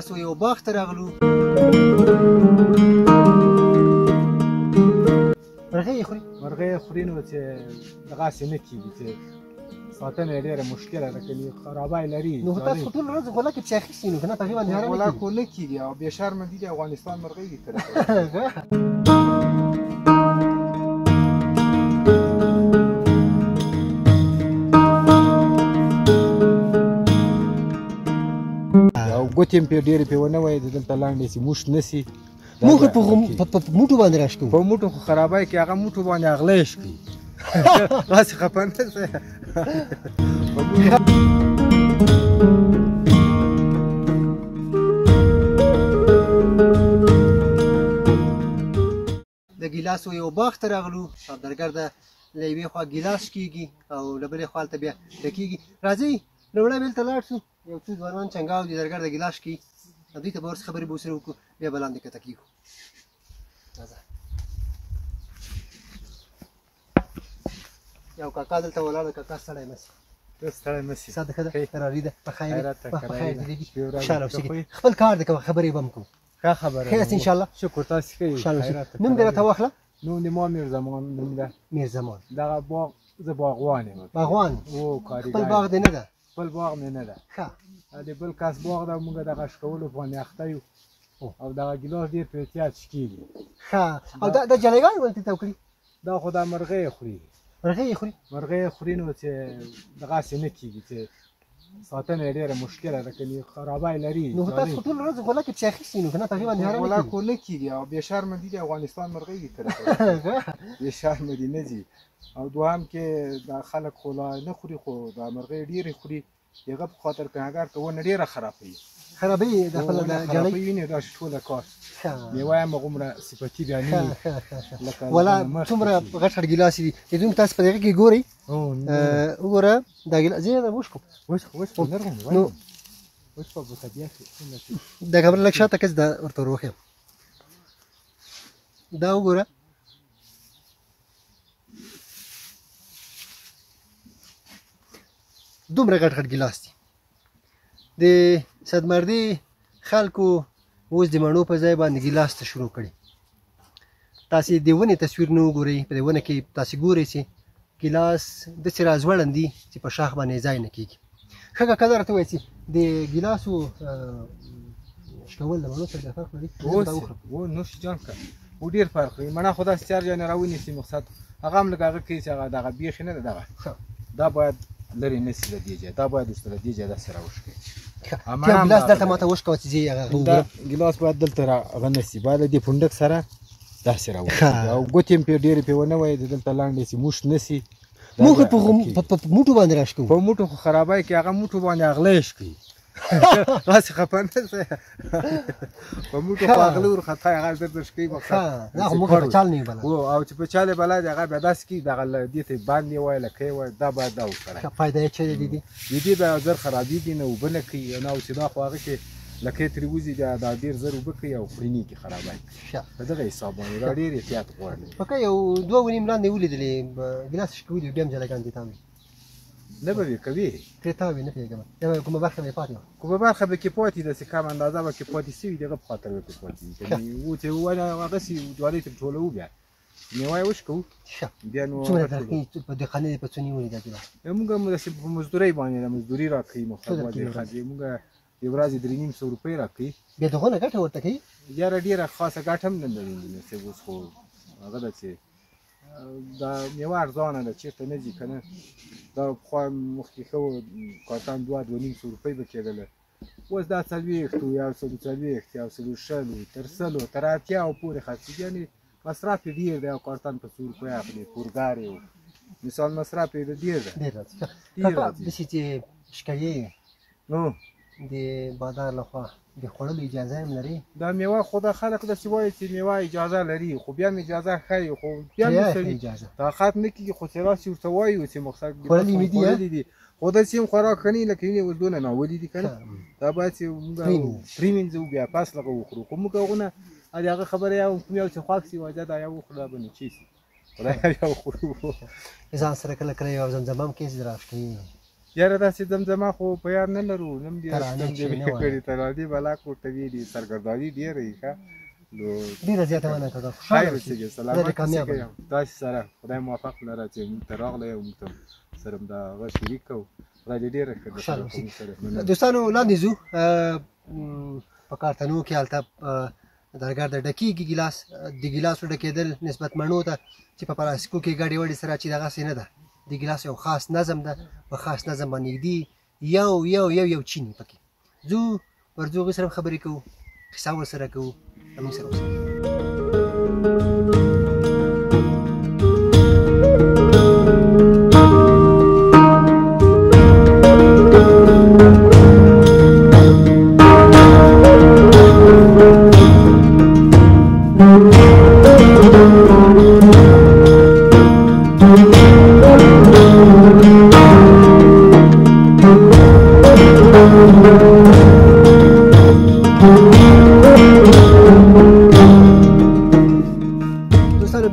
ګیلاسو یو باغ ته راغلو. مرغۍ یې خوري؟ مرغۍ یې خوري، نو چې دغسې نه کېږي، چې ساتنه یې ډېره مشکله ده، کني خرابی لري. نو خو تاسو خو ټوله ورځ غولکې پسې اخیستې، نو که نه په هغې باندې حیران نه غولا کېږي. خو نه کېږي او بې شرمه دي د افغانستان مرغۍ دي تر او ګوتې هم پرې ډېرې پرې ونه وایي، دلته لاندې سي موش نه سي. موږ په موټو باندې راشکو. په موټو خو خرابی کې هغه موټو باندې اغلی شکي. داسې خفه نه سئ. د ګیلاسو یو باغ ته راغلو او درګرده له یوې خوا ګیلاس کېږي او له بلې خوا هلته بیا ډکېږي. راځئ لومړی بل ته لاړ شو، یو څو ځوانان چنګاو دي درګرده ګیلاس کوي، دوی ته به ورسره خبرې به ورسره وکړو، بیا به لاندې کښته کېږو. راځه. یو کاکا دلته ولاړ دی، کاکا ستړی مه سي. ته ستړی مه سي. ساده ښه ده، قراري ده، په خیر خیرات ته په خیر قراري ده. دې لېږي. شپې ورځې خوشحاله ښه اوسېږي. خوي. خپل کار دی کوه، خبرې به هم کوو. ښه خبره ښه یاست ده. انشاءالله. شکر، تاسو ښه یئ؟ خوشحاله اوسئ. خیرات ته نوم دې قراري راته ده. واخله. نوم دې ما میرزمان نوم ده. میرزمان. دغه باغ زه باغوان یم. باغوان؟ هو، کاریګر. خپل باغ دې نه ده؟ خپل باغ مې نه ده. ښه. د بل کس باغ ده، موږ دغه شکولو باندې اخته یو او دغه ګیلاس ډېر په احتیاط شکېږي. ښه. او دا جلګان ولې تاو کړي؟ دا خو دا مرغۍ یې خوري. مرغۍ یې خوري؟ مرغۍ یې خوري، نو چې دغسې نه کېږي، چې ساتنه یې ډېره مشکله ده، کني خرابی لري. نو خو تاسو خو ټوله ورځ غولکې پسې اخیستې، نو که نه په هغې باندې حیران نه غولا کېږي. خو نه کېږي او بې شرمه دي د افغانستان مرغۍ دي تر بې شرمه دي نه ځي. او دوهم کې دا خلک خو لا نه خوري، خو دا مرغۍ ډېرې خوري، د هغه په خاطر که اګر که ونه ډېره خرابوي. خرابوي د خپل ونه د جړۍ؟ خرابوي نه، داسې ټوله کار. ښه. مېوه یې هم هغومره صفتي بیا نه ښه، وي. ښه، ښه، ښه. لکه ولا د مخکې څومره چې غټ غټ ګیلاس دي، دې تاسو په دغه کې ګورئ. نو. وګوره دا ګیلاس، زه یې وشکوم. وشکو، وشکو، نرم دی، نو. وشکو، په طبیعت کې څنګه چې دا خبره لږ شاته کس دا ورته وروښیم. دا وګوره. دومره غټ غټ ګیلاس دي. د صدمردي خلکو اوس د مڼو په ځای باندې ګیلاس ته شروع کړي. تاسې د ونې تصویر نه وګورئ، په دې ونه کې تاسې ګورئ چې ګیلاس داسې راځوړند دي چې په شاخ باندې ځای نه کېږي. ښه کاکا، دا راته ووایه چې د ګیلاسو شکول د مڼو سره ډېر فرق لري؟ اوس دا وخورم. و نوش جان که و ډېر فرق لري. مڼه خو داسې چار ځای نه راونیسي، مقصد هغه هم لږ هغه کوي چې هغه دغه بیخي نه ده، دغه. ښه. دا باید لرې نه سي له دې ځایه، دا باید ورته له دې ځایه داسې راوشکوي. ښه. اما یو هم ګیلاس دا دلته غلی. ماته وشکوه چې زه یې هغه دا وګورم. ګیلاس باید دلته هغه نه سي، باید له دې پونډک سره داسې راوشکوي. ښه. او ګوتې هم پرې ډېرې پرې ونه وایي، دلته لاندې سي موش نه سي. دا موږ باید هغه کېږي. په موټو باندې راشکوو. په موټو خو خرابی کې هغه موټو باندې اغلی شکوي. داسې خفه نه سئ. په موټو خو ښه. اغلی ورخطا هغه درته شکوي، مقصد ښه. دا خو چې موږ کار په چال نه یو بلد. هو، او چې په چال یې بلد دی، هغه بیا داسې کېږي، دغه له دې ته یې باندې وایي، لکه یې وایي، دا باید دا وکړی. ښه، فایده یې څه دی د دې؟ د دې بیا زر خرابېږي نه، اوبه نه کوي، نه او چې دا خو هغه کې لکۍ ترې وځي، بیا دا ډېر زر اوبه کوي او خورینېږي، خرابی. ښه. په دغه حساب باندې دا ډېر احتیاط غواړي. پکه یو دوه اونۍ لاندې ولیدلې، ګیلاس شکولي، بیا هم جلګان دي تاوي. نه به وي کوي. ترې تاوي نه پوهېږم، یا به کومه برخه به یې پاتې وه. کومه برخه به کې پاتې ده چې کم اندازه به کې پاتې سوي، د هغه په خاطر به کې پاتې وي. ښه. و چې ونه هغسې جوالۍ ترې ټولوو، بیا مېوه یې وشکوو. ښه. بیا نو څومره هغه درکوي؟ په دقانې دې په څو نیولې دا ګیلاس؟ موږ هم داسې په مزدورۍ باندې ده، مزدوري راکوي، مقصد څو درکوي باندې ورځې؟ ښځې. موږ د ورځې درې نیم سوه روپۍ راکوي. بیا دغونه ګټه ورته کوي؟ یاره ډېره خاصه ګټه هم نه لري، نو چې اوس خو هغه ده چې دا مېوه ارزانه ده، چېرته نه ځي که نه. دا پخوا مخکې ښه و، کارتن دوه، دوه نیم سوه روپۍ به کېدله. اوس دا څلوېښت و، یو سل څلوېښت، یو سل شل و، تر سلو، تر اتیاو پورې خرڅېږي. یعنې مصرف یې ډېر دی، او کارتن په څو روپۍ اخلي، پورګر یې و. مثال مصرف یې ډېر دی. ډېر راځي. ښه. ډېر کاکا، راځي. داسې چې شکایې نو. د بازار لخوا د خوړلو اجازه هم لري؟ دا مېوه خو دا خلک داسې وایي چې مېوه اجازه لري، خو بیا هم اجازه ښیي، خو بیا هم بیا سړي اجازه. طاقت نه کېږي، خو چې راسي ورته وایو چې مقصد خوړلي مې دي، خوړلي دي، خو داسې هم خوراک ښه نه وي، لکه وینې اوس دونه ناولي دي که نه. ښه. دا باید چې موږ پرېمینځو. پرېمینځو، بیا پس لږه وخورو، خو موږ هغونه د هغه خبره یو کوم یو چې خوښ سي، واجه دا یو وخوره، دا به نو چی سي، خدای یو وخورو. ځان سره کله کله یو زمزمه هم کوي چې راشکوي. یاره داسې زمزمه خو په یاد نه لرو، نم دې کړي ترانې بلا کورته ویلي، سرګرداني ډېره یې ښه. نو ډېره زیاته مننه کاکا، خوشحاله اوسېږئ، سلامت اوسېږئ. تاسې سره خدای موفق لره چې موږ ته راغلی او موږ ته سره دا هغه شریک کوو. خدای دې ډېره ښه خوشحاله اوسئ. دوستانو لاندې ځو، په کارتنو کې هلته درګرده ډکېږي ګیلاس. د ګیلاسو ډکېدل نسبت مڼو ته چې په پلاستیکو کې ګډې وډې سره چې دغسې نه ده. د ګیلاس یو خاص نظم ده، په خاص نظم باندې ږدي، یو یو یو یو چیني پکې. ځو ورځو هغوی سره خبرې کوو، قصه ورسره کوو، له موږ سره اوسئ.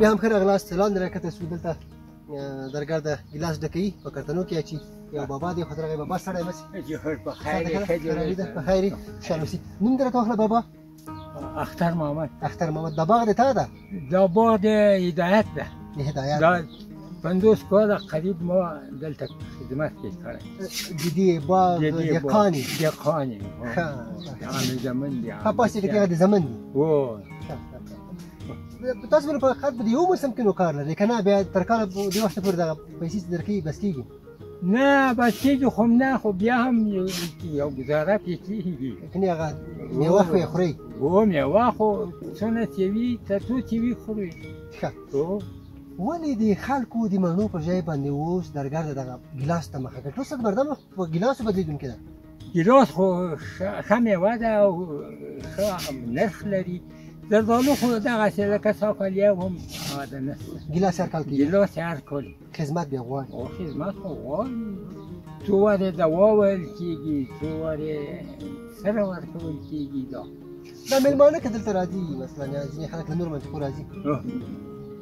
بیا هم ښه راغلاست. لاندې راکښته سو، دلته درګرده ګیلاس ډکوي په کرتنو کې اچي. یو بابا دی، خو درغی بابا سړی بس په خیر ده، په خیر خوشحاله اوسي. نوم دې راته واخله بابا؟ اختر محمد. اختر محمد. دا باغ د تا ده؟ دا باغ د هدایت ده. د هدایت. دا 50 کاله قریب ما دلته خدمت کې کړی. د دې باغ دهقان یې؟ دهقان یم. ښه زمن دی. ښه پاسې کې هغه د زمن دی. هو. تاسو په حقیقت په یو موسم کې نو کار لرئ که نه بیا تر کاله دې وخته پورې دغه پیسې چې درکوي بس کېږي؟ نه بس کېږي خو نه، خو بیا هم یو ګزاره پرې کېږي. کنې هغه مېوه خو یې خورئ؟ هو مېوه خو څونه چې وي تر څو چې وي خوري. ښه، ولې د خلکو د مڼو پر ځای باندې اوس درګرده دغه ګیلاس ته مخه کړه؟ ټول څه بردم په ګیلاسو بدلېدونکې ده. ګیلاس خو ښه مېوه ده او ښه نرخ لري. زردالو خو دغسې لکه ساکل یو هم هغه ده نشته. ګیلاس هر کال کېږي؟ ګیلاس هر کال. خدمت بیا غواړي؟ او خدمت خو غواړي، څو وارې دوا ویل کېږي، څو وارې سره ورکول کېږي. دا مېلمانه که دلته راځي مثلا یا ځینې خلک له نورو منطقو راځي،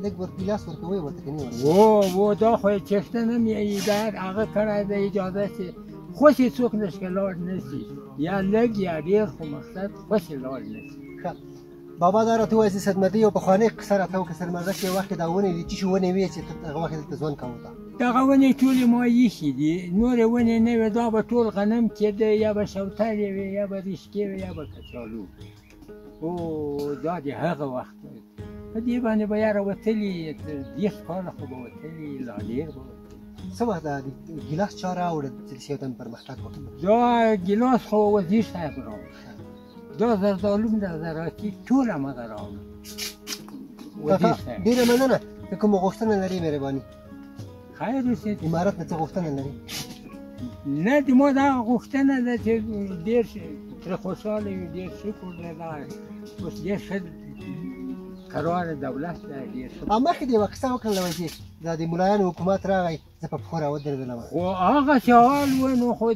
لږ ور ګیلاس ورکوئ ورته که نه ورکوئ؟ و دا خو یې چښتن هم باید هغه کړی دی اجازه چې خوشې څوک نشته لاړ نه شي، یا لږ یا ډېر، خو مقصد خوشې لاړ نه شي. ښه بابا دا راته ووایه چې صدمردي یو پخوانۍ قصه راته وکړه. صدمرده چې یو وخت کې دا ونې دي، چیشي ونې وې چې ته هغه وخت دلته ژوند کاوه؟ تا دغه ونې ټولې ما ایښې دي، نورې ونې نه وې. دا به ټول غنم کېده، یا به شوتلې وې، یا به ریشکې وې، یا به کچالو. او دا د هغه وخت په دې باندې به یاره وتلي تر 30 کاله خو به وتلي، لا ډېر به وتلي. څه وخت دا ګیلاس چا راوړل چې داسې یو دم پرمختګ وکړ؟ دا ګیلاس خو وزیر صاحب راوړ، دا زردالو هم د زراعتي ټول همغه راوړل. کاکا ډېره مننه. که کومه غوښتنه لرې مهرباني؟ خیر اوسې. امارت نه څه غوښتنه لرې؟ نه د ما دا غوښتنه ده چې ډېر ترې خوشحاله یو، ډېر شکر دی. دا اوس ډېر ښه قرار دولت دی، ډېر ښه. مخکې دې یوه قصه وکړله وایي چې دا د ملایانو حکومت راغی، زه په پښو راودرېدلم. خو هغسې حال و نو خو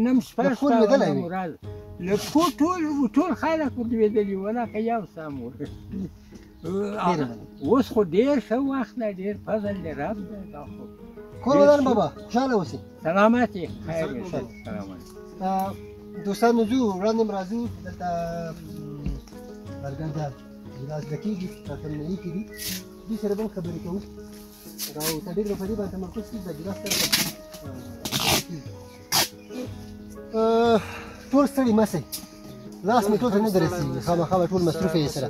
نم شپه له پښو لوېدلی وې؟ ورځ له پښو ټول خلک ورلوېدلي وو، لکه یو سم و. اوس خو ډېر ښه وخت دی، ډېر فضل د رب دی. دا خو کور ودان بابا، خوشحاله اوسې. سلامت یې، خیر اوسې. سلامت. دوستانو ځو وړاندې هم راځو. دلته برګرده ګیلاس ډکېږي، ترمنلي کې دي، دوی سره به هم خبرې کوو. او ته ډېر به په دې باندې تمرکز کړي، دا ګیلاس سره ټول ستړي مه سئ، لاس مې ټول ته نه درسېږي، خامخا به ټول مصروف یې سره.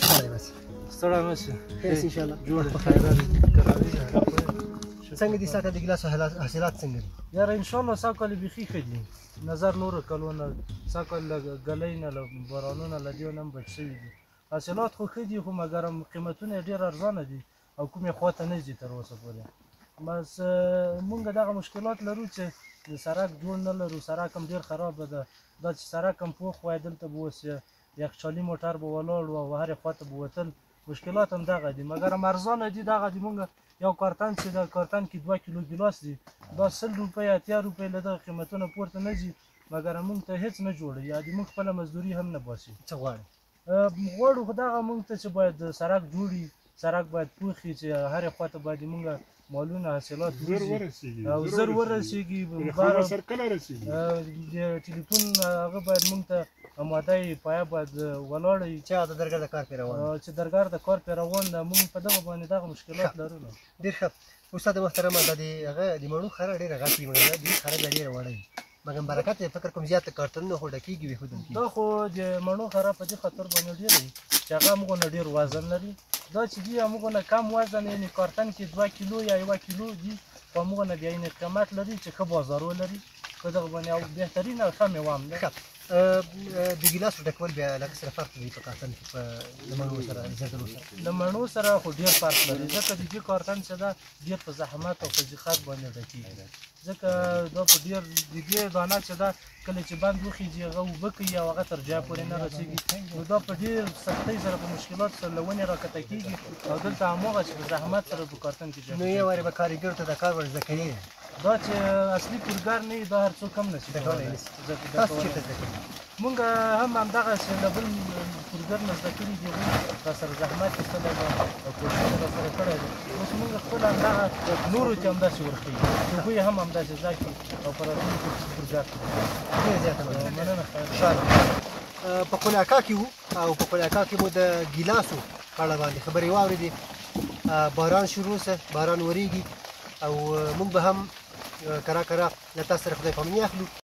ستړی مه سئ. ستړی مه سئ. خیر سي انشاءالله. جوړ په خیر. څنګه دي ساته د ګیلاسو حاصلات څنګه دي؟ یاره انشاءالله سږ کال یې بیخي ښه دي، نظر نورو کلو نه سږ کال له ږلۍ نه له بارانونه له دې نه هم بچ شوي دي. حاصلات خو ښه دي، خو مګر قیمتونه یې ډېر ارزانه دي او کومې خوا ته نه ځي تر اوسه پورې. بس مونږ دغه مشکلات لرو چې د سړک جوړ نه لرو، سړک هم ډېر خراب ده. دا چې سړک هم پوخ وای دلته به اوس یخچالي موټر به ولاړ و او هرې خوا ته به وتل. مشکلات هم دغه دي، مګر هم ارزانه دي. دغه دي مونږ یو کارتن چې دا کارتن کې 2 کیلو ګیلاس دي، دا 100 روپۍ 80 روپۍ له دغه قیمتونه پورته نه ځي، مګر مونږ ته هېڅ نه جوړوي. یا د مونږ خپله مزدوري هم نه باسي. څه غواړي؟ غواړو خو دغه مونږ ته چې باید سړک جوړ وي، سړک باید پوخ وي چې هرې خوا ته باید مونږ مالونه حاصلات زر ورسېږي، او زر ورسېږي. خو سر کله رسېږي؟ د ټلیفون هغه باید مونږ ته اماده وي، پایه باید ولاړه وي چې د درګر د کار پرې روان، چې درګر د کار پرې روان ده. مونږ په دغه باندې دغه مشکلات لرو. ډېر ښه استاد محترمه، دا د هغه د مڼو خره ډېره غټه وي، مګر د خره بیا ډېره وړه وي، مګر برکت یې فکر کوم زیات کارتنونه خو ډکېږي وي. خو دا خو د مڼو خره په دې خاطر باندې ډېره وي چې هغه موږ نه ډېر وزن لري. دا چې دي موږ نه کم وزن، یعنې کارتن کې 2 کیلو یا 1 کیلو دي، خو موږ نه بیا یعنې قیمت لري چې ښه بازار ولري په دغه باندې، او بهترین او ښه مېوه هم ده. د ګیلاسو ډکول بیا لږ سره فرق لري په کارتن کې په له مڼو سره، زردالو سره؟ له مڼو سره خو ډېر فرق لري، ځکه د دې کارتن چې ده ډېر په زحمت او په دقت باندې ډکېږي، ځکه دا په ډېر د دې دانه چې ده کله چې بند وخیږي هغه اوبه کوي او هغه تر جای پورې نه رسېږي، نو دا په ډېر سختۍ سره په مشکلاتو سره له ونې راکښته کېږي او دلته هماغه چې په زحمت سره په کارتن کې جمع نو یو وارې به کاریګرو ته دا کار ور زده کوي. دا چې اصلي پورګر نه وي دا هر څوک هم نه شي کولی. تاسو چېرته زده کړي؟ مونږ هم همدغسې له بل پورګر نه زده کړي دي، هغوی راسره زحمت ایستلی ده او کوښښ یې راسره کړی دی. اوس مونږ خپل همدغه نورو ته همداسې ورښیو چې هغوی هم همداسې زده کړي او په راتلونکي کې پورګر کړي. ډېره زیاته مننه. په قلاکا کې وو او په قلاکا کې مو د ګیلاسو په اړه باندې خبرې واورېدې. باران شروع سه، باران ورېږي او موږ به هم کرا کرا له تاسو سره خدای پاماني اخلو.